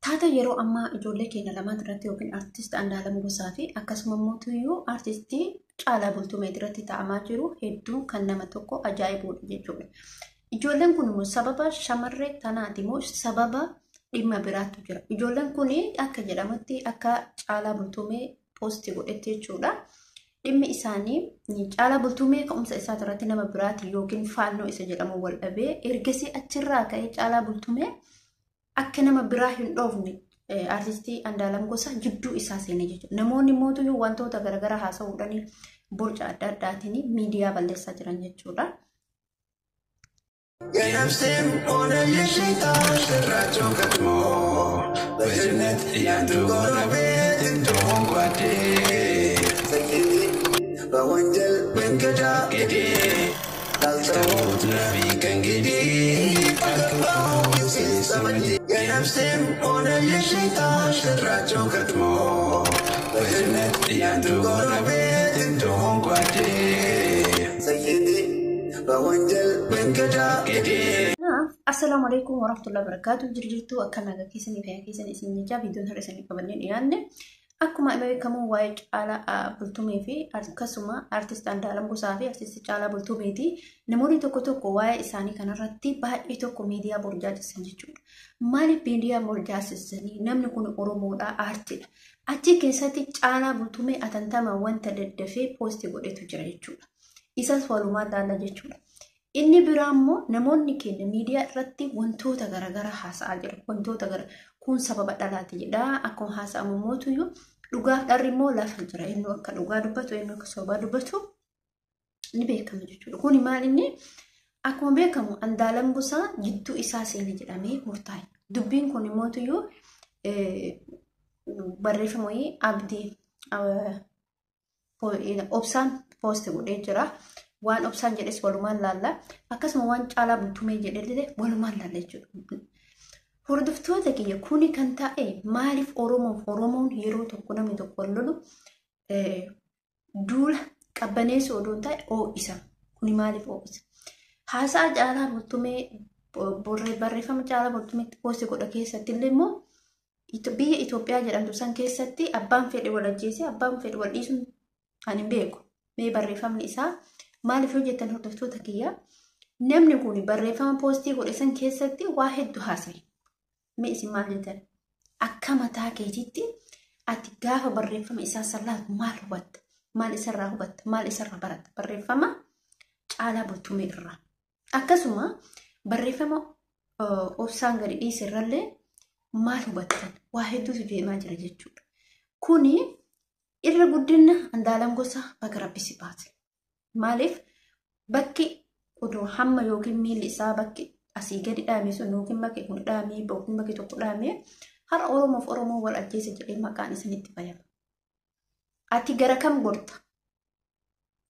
Taatee yeroo ammaa ijoollee keenya lamaan irratti yookiin artist Andu'aalem Gosaa fi akkasuma immoo artistii Caalaa Bultumee irratti ta'amaa jiru hedduun kan nama tokko ajaa'ibuudha jechuudha. Ijoolleen kun immoo sababa shamarree tanaati immoo sababa dhimma biraatu jira. Ijoolleen kun akka jedhamutti akka Caalaa Bultumee poostii godhetti jechuudha. Dhimmi isaanii Caalaa Bultumee ka'umsa isaa irratti nama biraati yookiin faannoo isa jedhamu wal dhabee ergasii achirraa ka'ee Caalaa Bultumee akka nama biraa hin dhoofne artistii Andu'aalem Gosaa jidduu isaa seenee jechuudha. Namoonni mootuyyuu wantoota garaagaraa haasa'uudhaan borca adda addaatiin miidiyaa balleessaa jiran jechuudha. የነፍሴም ሆነ የሸይጣን ሸራቸው ከትሞ በጀነት ያንቱ ጎረቤት እንደሆን ጓዴ ሰይዲ በወንጀል መንገዳገዴ ላልተውት ነቢ ከእንግዲህ አልገባው ሲሰመድ የነፍሴም ሆነ የሸይጣን ሸራቸው ከትሞ በጀነት ያንቱ ጎረቤት እንደሆን ጓዴ ሰይዲ በወንጀል መንገዳገዴ። Assalaamu alaikum warahmatullahi wabarakatuh. Jirjirtuu akka nagaa keessanii fayyaa keessanii isin jechaa viidiyoon har'a isinii qabannee dhiyaanne akkuma beekamu waa'ee Caalaa Bultumee fi akkasuma artist Andu'aalem Gosaa fi artist Caalaa Bultumeeti. Namoonni tokko tokko waa'ee isaanii kanarratti baay'ee tokko miidiyaa borjaajessan jechuudha. Maaliif miidiyaa borjaajessanii? Namni kun Oromoodha, aartiidha. Achi keessatti Caalaa Bultumee atantama wanta daddafee poostii godhetu jira jechuudha. Isas walumaa laalla jechuudha. Inni biraa immoo namoonni keenya miidiyaa irratti wantoota garaagaraa haasa'aa jiru. Wantoota gara kun sababa dhalaati jedha. Akkuma haasa'amu mootuyyuu dhugaaf dharri immoo lafa jira. Inni akka dhugaa dubbatu, inni akka sobaa dubbatu ni beekama jechuudha. Kuni maal inni akkuma beekamu Andu'aalem Gosaa jidduu isaa seene jedhamee murtaa'e. Dubbiin kun mootuyyuu barreeffama wayii abdii obsaan poosti godhee jira. Waan obsaan jedhes walumaan laalla. Akkasuma waan Caalaa Bultumee jedhellee walumaan laalla jechuudha. Hordoftoota kiyya, kuni kan ta'e maaliif Oromoof Oromoon yeroo tokko namni tokko wal lolu duula qabbaneessu odoo hin ta'e oo'isa. Kuni maaliif oo'isa? Haasa'a Caalaa Bultumee barreeffama Caalaa Bultumeetti poosti godha keessatti illee immoo biyya Itoophiyaa jedhamtu san keessatti abbaan fedhe wal ajjeese abbaan fedhe wal dhiisuun kan hin beeku. Mee barreeffamni isaa maaliif hojjetan hordoftoota kiyya? Namni kun barreeffama poostii godhe san keessatti waa hedduu haasa'e. Mee isin maal jettan? Akka mataa keetiitti ati gaafa barreeffama isaa san laatu maal hubatta? Maal isarraa hubatta? Maal isarraa baratta? Barreeffama Caalaa Bultumee irraa. Akkasuma barreeffama obsaan gadi dhiise irrallee maal hubattan? Waa hedduutu deemaa jira jechuudha. Kuni irra guddina Andu'aalem Gosaa baga rabbi si baase. Maaliif bakki odoo hamma yookiin miilli isaa bakki asii gadi dhaame sun yookiin bakki kun dhaame yookiin bakki tokko dhaame har'a Oromoof Oromoo wal ajjeese jedhee maqaan isinitti bayama. Ati gara kam gorta?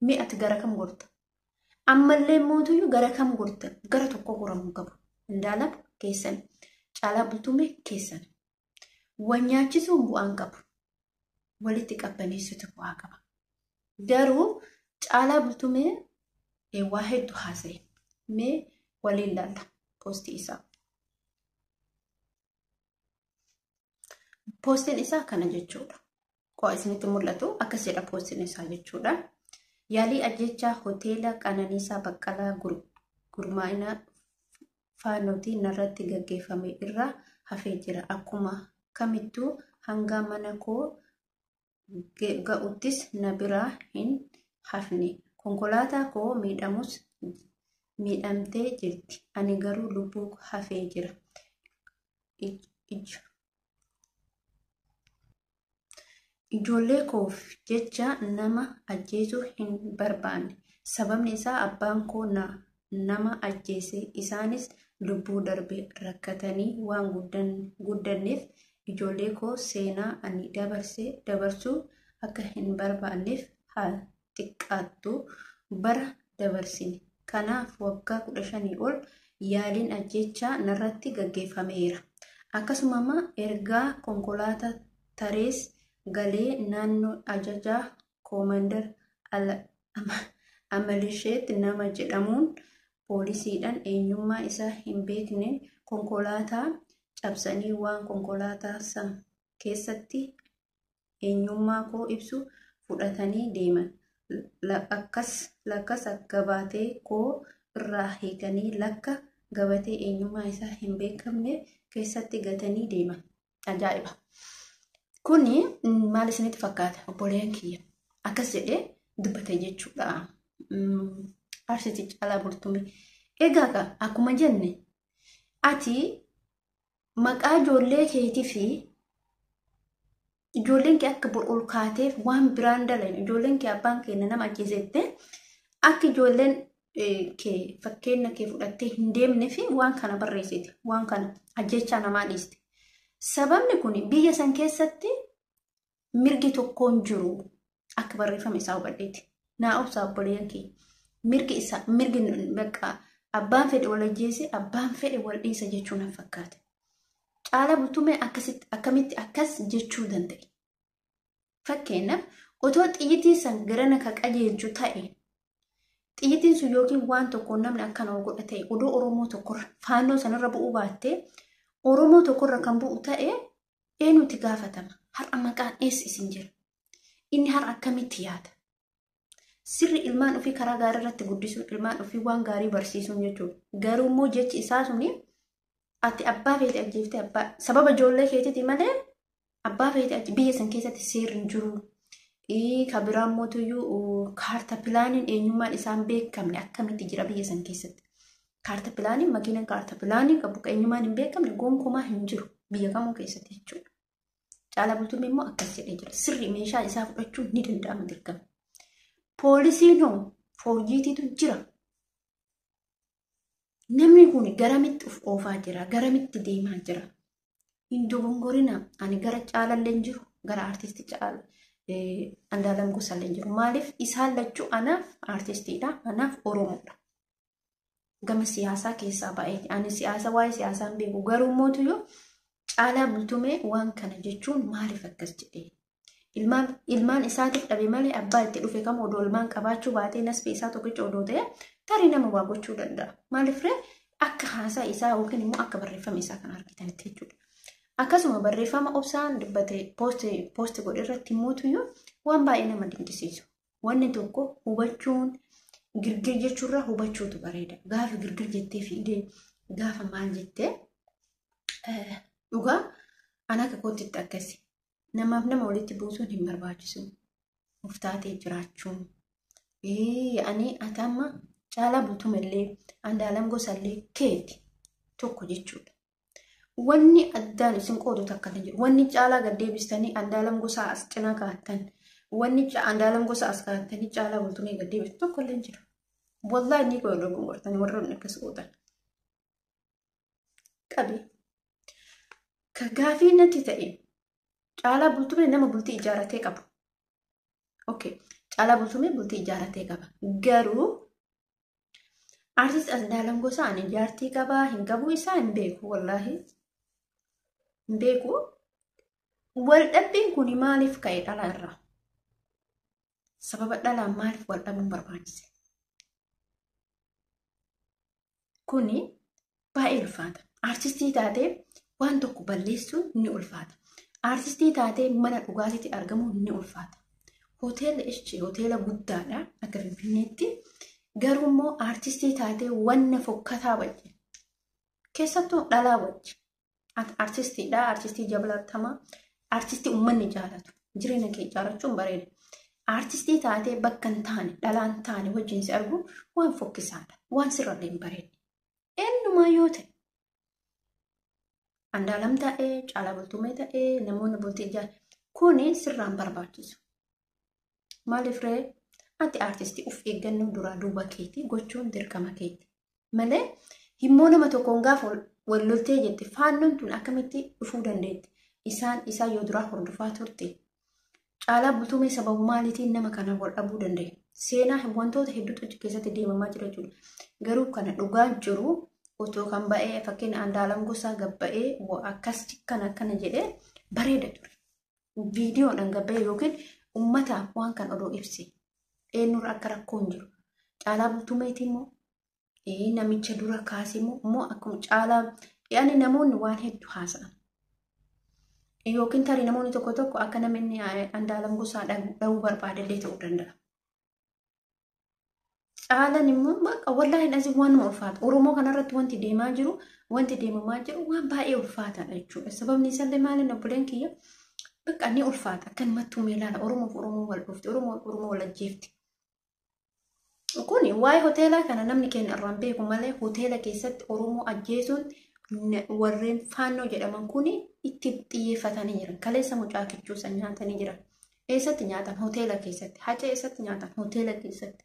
Mee ati gara kam gorta? Ammallee mootuyyuu gara kam gorta? Gara tokko goramuu qabu. Andu'aalem keessan, Caalaa Bultumee keessan. Wal nyaachisuun bu'aan qabu. Walitti qabbaneessutu bu'aa qaba. Garuu Caalaa Bultumee waa hedduu haasa'e. Mee waliin laalla poostii isaa. Poostiin isaa kana jechuudha. Qo'a isinitti mul'atu akkas jedha poostiin isaa jechuudha. Yaalii ajjechaa hoteela Qananiisaa Baqqalaa gurmaa'ina faanootiin narratti gaggeeffame irraa hafee jira. Akkuma kamittuu hanga mana koo ga'uttis na biraa hin hafne. Konkolaataa koo miidhamus miidhamtee jirti. Ani garuu lubbuu hafee jira. Ijoollee koof jecha nama ajjeesuu hin barbaanne. Sababni isaa abbaan koo nama ajjeese isaanis lubbuu darbe rakkatanii waan guddanneef ijoollee koo seenaa ani dabarse dabarsuu akka hin barbaanneef haa xiqqaattu bara dabarsine. Kanaaf waggaa 15 ol yaaliin ajjechaa narratti gaggeeffameera. Akkasuma ergaa konkolaataa tarees galee naannoo ajajaa koomaandar Amalisheet nama jedhamuun poolisiidhaan eenyummaa isaa hin beekneen konkolaataa Cabsanii waan konkolaataa san keessatti eenyummaa koo ibsu fudhatanii deeman. Lakkas gabatee koo irraa hiikanii lakka gabatee eenyummaa isaa hin beekamne keessatti gatanii deeman. Ajaa'iba! Kuni maal isinitti fakkaata obboleeyyan kiyya? Akkas jedhee dubbate jechuudha. Arsiitii Caalaa Bultumee. Egaa akkuma jenne ati maqaa ijoollee keetii fi ijoolleen kee akka ol kaateef waan biraan dalan ijoolleen kee abbaan keenya nama ajjeesette akka ijoolleen kee fakkeenya kee fudhattee hin deemne fi waan kana barreessite waan kana ajjechaa namaa dhiiste. Sababni kun biyya san keessatti mirgi tokkoon jiru akka barreeffama isaa hubadheeti. Naa obsa obboleeyyan kee mirgi isaa mirgi bakka abbaan fedhe wal ajjeese abbaan fedhe wal dhiisa jechuu nan fakkaate. Caalaa Bultumee akkasitti akkamitti akkas jechuu danda'e? Fakkeenyaaf otoo xiyyitiin san garana ka qajeelchu ta'e xiyyitiin sun yookiin waan tokkoon namni akkana godha ta'e odoo Oromoo tokkorra faannoo sanarra bu'uu baattee Oromoo tokkorra kan bu'u ta'e eenyuti gaafatama? Har'a maqaan eessa isin jira? Inni har'a akkamitti yaada? Sirri ilmaan ofii karaa gaarii irratti guddisuun ilmaan ofii waan gaarii barsiisuun jechuudha. Garuu immoo jechi isaa suni ati abbaa feete ajjeeftee abbaa sababa ijoollee keetiiti malee abbaa feete biyya san keessatti seerri hin jiru. Ka biraa mootuyyuu kaarta pilaaniin eenyummaan isaan beekamne akkamitti jira biyya san keessatti. Kaarta pilaaniin makiinaan kaarta pilaanii qabu eenyummaan hin beekamne gonkumaa hin jiru biyya kamuu keessatti jechuudha. Caalaa Bultumee immoo akkas jedhee jira. Sirri meeshaa isaa fudhachuun ni danda'ama dirqama. Poolisiin hoo foorjiitiitu jira. Namni kun garamitti of oofaa jira? Garamitti deemaa jira? Hin dogongorina. Ani gara Caalallee hin jiru. Gara artistii Caala Andaalam Gosallee hin jiru. Maaliif isaan lachuu anaaf artistiidha. Anaaf Oromoodha. Gama siyaasaa keessaa baay'ee. Ani siyaasa waa'ee siyaasaa hin beeku. Garuu mootuyyuu Caalaa Bultumee waan kana jechuun maaliif akkas jedhee? Ilmaan isaatiif dhabe malee abbaa itti dhufe kam odoo ilmaan qabaachuu baatee nasbee isaa tokkicha odoo ta'e tarii nama waa gochuu danda'a. Maaliif ree akka haasaa isaa yookiin immoo akka barreeffama isaa kan argitanitti jechuudha. Akkasuma barreeffama obsaan dubbate poosti godhe irratti mootuyyuu waan baay'ee nama dinqisiisu. Wanni tokko hubachuun girgir jechuurraa hubachuutu bareeda. Gaafa girgir jettee fiigdee gaafa maal jettee dhugaa ana akka kootitti akkasi. Namaaf nama walitti buusuun hin barbaachisu. Of taatee jiraachuun. Ani ati amma Caalaa Bultumellee Andaalam Gosallee keeti tokko jechuudha. Wanni addaan isin qoodu takka hin jiru. Wanni Caalaa gad deebistanii Andaalam Gosaa as cinaa kaa'attan. Wanni Andaalam Gosaa as kaa'attanii Caalaa Bultumee gad deebistu tokko illee hin jiru. Wallaahi inni kun dogongortanii warroonni akkas gootan. Qabi. Ka gaafii natti ta'e Caalaa Bultumee nama bultii ijaaratee qabu. Okay. Caalaa Bultumee bultii ijaaratee qaba. Garuu artist Andaalam Gosaa ani jaartii qabaa hin qabu isaa hin beeku wallaahi. Hin beeku. Waldhabbiin kun maaliif ka'e dhalaa irraa? Sababa dhalaan maaliif wal dhabuun barbaachise? Kuni baay'ee ulfaata. Artistii taatee waan tokko balleessuun ni ulfaata. Artistii taatee mana dhugaatiitti argamuun ni ulfaata. Hoteela ishee hoteela guddaadha akka Finfinneetti. Garuu immoo artistii taatee wanna fokkataa wajjin keessattuu dhalaa wajjin artistiidha. Artistii jaallatamaa artistii uummanni jaalatu jireenya kee ijaarrachuun bareeda. Artistii taatee bakka hin taane dhalaa hin taane wajjin si argu waan fokkisaadha. Waan sirrallee hin bareedne. Eenyumaa yoo ta'e Andaalam ta'ee Caalaa Bultumee ta'ee namoonni bultii ijaar kuni sirraan barbaachisu. Maaliif ree ati artistii of eeggannoo duraa duuba keetii gochuun dirqama keeti. Malee himmoo nama tokkoon gaafa wal loltee jette faannoon tun akkamitti dhufuu dandeetti? Isaan isaa yoo duraa hordofaa turte. Caalaa Bultumee sababa maaliitiin nama kana wal dhabuu danda'e? Seenaa wantoota hedduutu achi keessatti deemamaa jira jechuudha. Garuu kana dhugaa jiru otoo kan ba'ee fakkeenya Andaalam Gosaa gabba'ee akkas kana akkana jedhee bareeda ture. Viidiyoodhaan gabba'ee yookiin uummataaf waan kan odoo ibse eenyurra akka rakkoon jiru. Caalaa Bultumeeti immoo namicha dura kaase immoo akkuma Yaani namoonni waan hedduu haasa'an. Yookiin tarii namoonni tokko tokko akka namni Andaalam Gosaa dha'uu barbaadellee ta'uu danda'a. Caalaan immoo bakka wallaahi asii waanuma ulfaata. Oromoo kanarratti wanti deemaa jiru, wanti deemamaa jiru waan baay'ee ulfaataadha jechuudha. Sababni isaallee maali obboleen kiyya bakka ni ulfaata. Akkanumatti uumee ilaala. Oromoof Oromoo wal dhufti. Oromoof Oromoo wal ajjeefti. Kuni waa'ee hoteelaa kana namni keenya irraan beeku malee hoteela keessatti Oromoo ajjeesuun warreen faannoo jedhaman kuni itti xiyyeeffatanii jiran. Kaleessa mucaa kichuu san nyaatanii jiran. Eessatti nyaatan? Hoteela keessatti. Hacee eessatti nyaatan? Hoteela keessatti.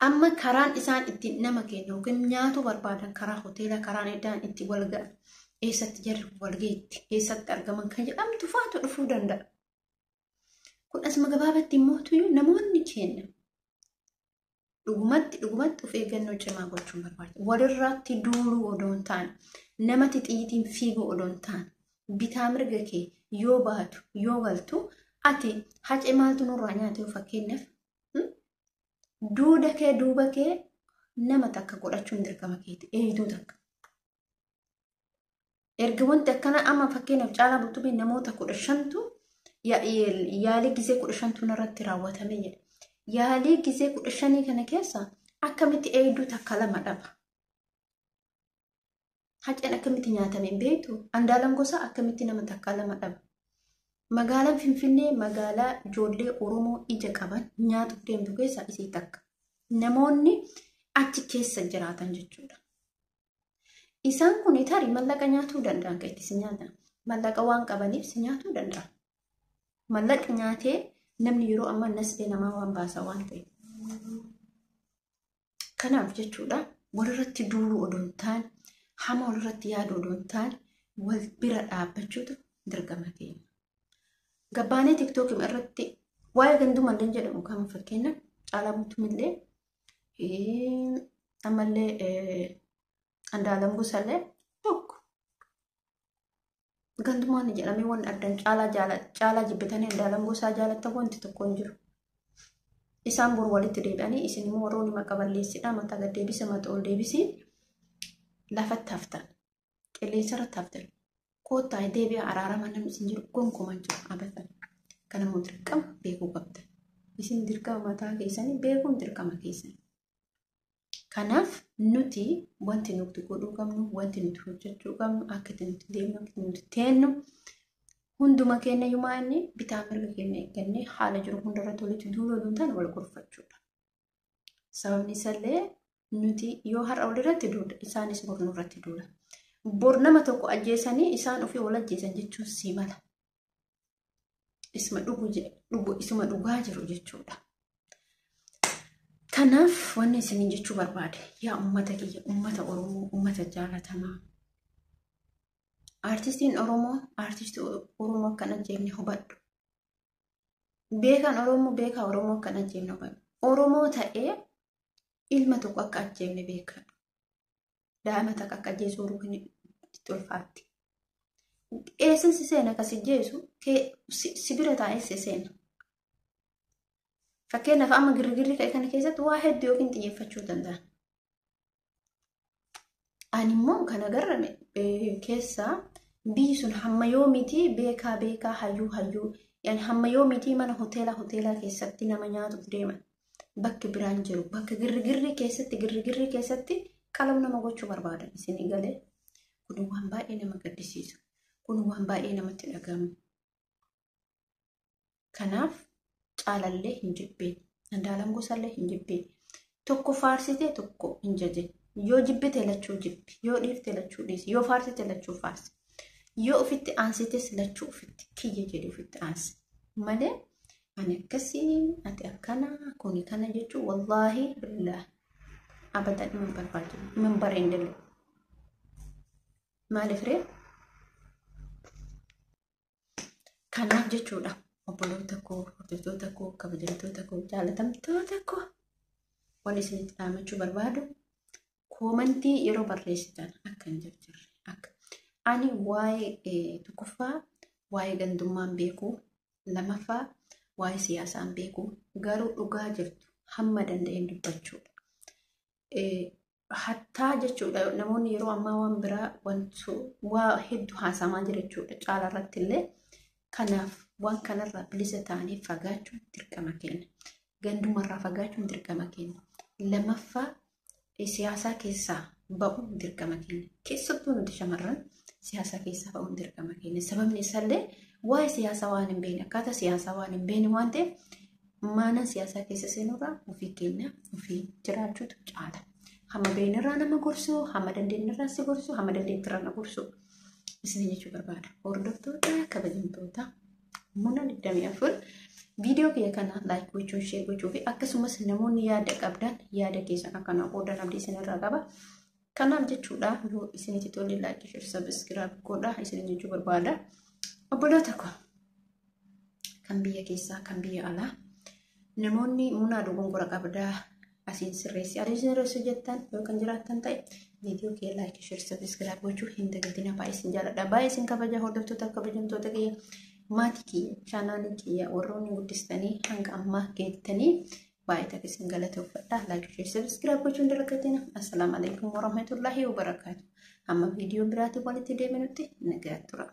Amma karaan isaan ittiin nama keenya yookiin nyaatu barbaadan karaa hoteela karaan iddaan itti wal ga'an eessatti jarri wal geetti eessatti argaman kan jedhamtu faatu dhufuu danda'a. Kun asuma gabaabatti immoo namoonni keenya dhugumatti dhugumatti of eeggannoo cimaa gochuun barbaachisa. Walirratti duuluu odoo hin taane, namatti xiyyitiin fiiguu odoo hin taane, bitaa mirga kee yoo baatu yoo galtu ati hacee maaltu nurraa nyaate fakkeenyaaf duuda kee duuba kee nama takka godhachuun dirqama keeti eegduu takka. Erga wanti akkana amma fakkeenyaaf Caalaa Bultumee namoota 15tu yaalii gisee 15tu irratti raawwatame jedha. Yaalii gisee 15 kana keessa akkamitti eegduu takka lama dhaba? Haceen akkamitti nyaatame hin beektu? Andaalam Gosaa akkamitti nama takka lama dhaba? Magaalaan Finfinnee magaalaa ijoollee Oromoo ija qaban nyaatuuf deemtu keessaa isii takka. Namoonni achi keessa jiraatan jechuudha. Isaan kun tarii mallaqa nyaatuu danda'an kan itti si nyaatan. Mallaqa waan qabaniif si nyaatuu danda'an. Mallaqa nyaatee namni yeroo ammaa nasbee namaa waan baasa waan ta'eef. Kanaaf jechuudha walirratti duuluu odoo hin taane, hama walirratti yaaduu odoo hin taane, wal bira dhaabbachuutu dirqama keenya. Gabbaanee tiktookii irratti waa'ee gandumallee jedhamu kan fakkeenya Caalaa Bultumillee ammallee Andaalam Gosallee tokko gandumaan jedhamee wanni addan caalaa jibbitanii Andaalam Gosaa jaalattan wanti tokko hin jiru. Isaan bor walitti deebi'anii isin immoo warroonni maqa balleessidha mataa gad deebisa mataa ol deebisii lafatti haftan qilleensarratti haftan. Koottaa deebi'a araarama namni isin jiru gonkumaa jiru abatan. Kanammoo dirqama beekuu qabdan. Isin dirqama mataa keessanii beekuun dirqama keessanii. Kanaaf nuti wanti nuti godhuu qabnu, wanti nuti hojjechuu qabnu, akka itti nuti deemnu, akka itti nuti teennu hunduma keenya yumaa inni bitaa mirga keenya eeggannee haala jiru hundarratti walitti duuluu odoo hin taane wal gorfachuudha. Sababni isallee nuti yoo har'a walirratti duula isaanis bor nurratti duula. Bor nama tokko ajjeesanii isaan ofii wal ajjeesan jechuun si mala. Isuma dhugu isuma dhugaa jiru jechuudha. Kanaaf wanni isiniin jechuu barbaade yaa uummata kiyya, uummata Oromoo, uummata jaalatamaa. Aartistiin Oromoo, aartistii Oromoo akka hin ajjeefne hubadhu. Beekaan Oromoo, beekaa Oromoo akka hin ajjeefne hubadhu. Oromoo ta'ee ilma tokko akka ajjeefne beekadhu. Daa'ima takka akka ajjeesu Oromoon itti ulfaatti. Eessan si seena akka si jeesu si bira taa'ee si seena. Fakkeenyaaf amma girgirri ka'e kana keessatti waa hedduu yookiin xiyyeeffachuu danda'an. Ani immoo kan agarrame keessaa biyyi sun hamma yoomiitii beekaa beekaa hayyuu hayyuu yani hamma yoomiitii mana hoteelaa hoteelaa keessatti nama nyaatuuf deeman. Bakki biraan jiru bakka girgirri keessatti girgirri keessatti qalam nama gochuu barbaadan isin galee kun waan baay'ee nama gaddisiisu kun waan baay'ee namatti dhagahamu. Kanaaf caalallee hin jibbeen Andaalam Gosallee hin jibbeen tokko faarsitee tokko hin jajin yoo jibbite lachuu jibbi yoo dhiifte lachuu dhiisi yoo faarsite lachuu faarsi yoo ofitti aansites lachuu ofitti kiyya jedhi ofitti aansi malee ani akkasii ati akkana kuni kana jechuun wallaahi billaahi abadan dhimma barbaachisu dhimma bareedallee maaliif ree kanaaf jechuudha obboloota koo hordoftoota koo kabajamtoota koo jaalatamtoota koo wanni isinitti dhaamachuu barbaadu koomantii yeroo barreessitan akka hin jirjirre akka ani waa'ee tokkoffaa waa'ee gandummaan beekuu lamaffaa waa'ee siyaasaan beekuu garuu dhugaa jirtu hamma danda'een dubbachuudha. Hattaa jechuudha, namoonni yeroo ammaa waan biraa wantu waa hedduu haasamaa jira jechuudha Caalaa irratti illee. Kanaaf waan kanarraa bilisa ta'anii fagaachuun dirqama keenya. Gandumarraa fagaachuun dirqama keenya. Lamaffaa, siyaasaa keessaa ba'uun dirqama keenya. Keessattuu nuti shamarran siyaasa keessaa ba'uun dirqama keenya. Sababni isaallee waa'ee siyaasaa waan hin beekne, akkaataa siyaasaa waan hin beekne waan ta'eef, mana siyaasaa keessa seenurraa ofii keenya ofii jiraachuutu caala. Hamma beeknirraa nama gorsuu, hamma dandeenyirraa si gorsuu, hamma dandeettirraa na gorsuu. Isin jechuu barbaada. Hordoftoota kabajamtoota Muna 24, viidiyoo kiyya kana like gochuun, share gochuu fi akkasumas namoonni yaada qabdan yaada keessan akkana qoodan abdii isinirraa qaba. Kanaaf jechuudha, yoo isinitti tolle like, share, subscribe godha isin jechuu barbaada. Obboloota koo kan biyya keessaa, kan biyya alaa, namoonni Munaa dogongora qabdaa, asiin sirreessi, asiin sirreessi jettan yoo kan jiraattan ta'e, viidiyoo kiyya like, share, subscribe gochuu hin dagatina. Baay'ee isin jaalladha, baay'ee isin kabaja. Hordoftoota kabajamtoota kiyya, maatii kiyya, chaanaalii kiyya warroonni guddistanii hanga ammaa geettanii, baay'ee takka isin galateeffadha. Like, share, subscribe gochuu hin dagatina. Assalaamu alaikum warahmatullahi wabarakaatu. Hamma viidiyoo biraatiin walitti deebinutti nagaa tura.